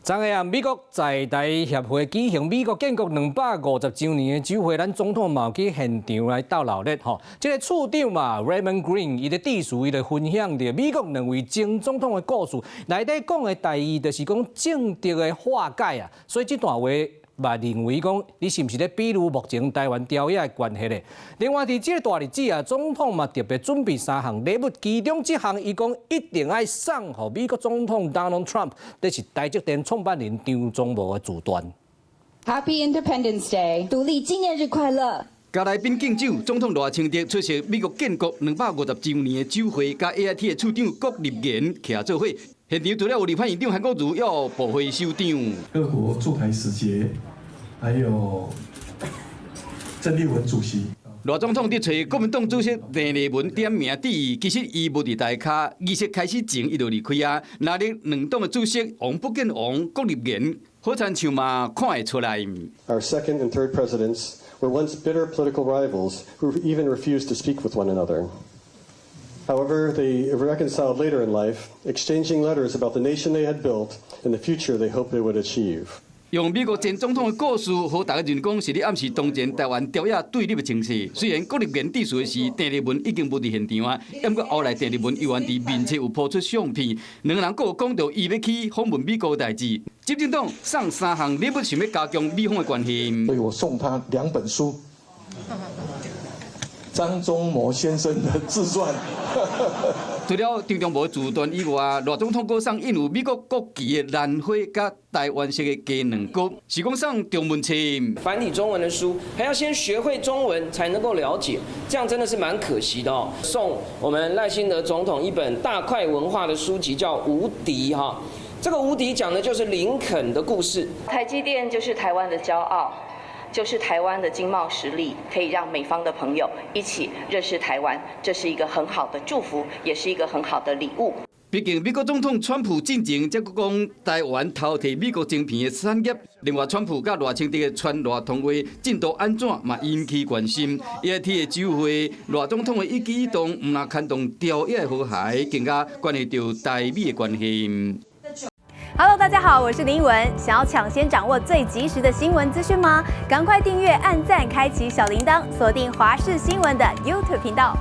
昨下啊，美國在台協會舉行美國建國250週年的酒會，咱總統嘛有去現場來鬥鬧熱吼。這个處長嘛，Raymond Green，伊咧致辭，伊就分享著美國兩位前總統的故事，內底講的代誌就是講政治的化解啊。所以這段話嘛認為講，你是毋是咧比喻目前台灣朝野的關係咧？另外，佇這個大日子啊，總統嘛特別準備三項禮物，其中一項伊講一定愛送予美國總統 Donald Trump，這是台積電創辦人張忠謀的自傳。 Happy Independence Day，獨立紀念日快樂！共來賓敬酒，總統賴清德出席美國建國250週年的酒會，佮 AIT 的處長郭立言徛做伙。現場除了有立法院長韓國瑜，有部會首長。各國駐台使節，還有鄭麗文主席。賴總統佇揣國民黨主席鄭麗文點名致意，其實伊無佇台跤，儀式開始前伊就離開啊。那日兩黨的主席王北建王、郭立言，好親像嘛看會出來。 Our second and third presidents were once bitter political rivals who even refused to speak with one another. However, they reconciled later in life, exchanging letters about the nation they had built and the future they hoped they would achieve. 用美國前總統的故事，予大家認講是咧暗示當前台灣朝野對立的情勢。雖然郭立言致辭的時，鄭麗文已經無佇現場啊，毋過後來鄭麗文猶原佇面冊有 po 出相片，兩人閣有講著伊欲去訪問美國的代誌。執政黨送三項禮物，想欲加強美方的關係。所以我送他兩本書，張忠謀先生的自傳。除了張忠謀自傳以外，賴總統閣送印有美國國旗的蘭花，佮台灣式的雞卵糕，是講送中文冊。繁體中文的書，還要先學會中文才能夠了解，這樣真的是蠻可惜的哦。送我們賴清德總統一本大塊文化的書籍，叫《無敵》哈。這個無敵講的就是林肯的故事。台積電就是台灣的驕傲，就是台灣的經貿實力，可以讓美方的朋友一起認識台灣，這是一個很好的祝福，也是一個很好的禮物。畢竟美國總統川普進前才閣講台灣偷提美國晶片的產業，另外川普佮賴清德的傳賴通話進度按怎嘛引起關心。AIT 的酒會，賴總統的一舉一動，毋但牽動朝野的和諧，更加關係著台美的關係。 Hello，大家好，我是林文。想要搶先掌握最及時的新聞資訊嗎？趕快訂閱、按讚、開啟小鈴鐺，鎖定華視新聞的 YouTube 頻道。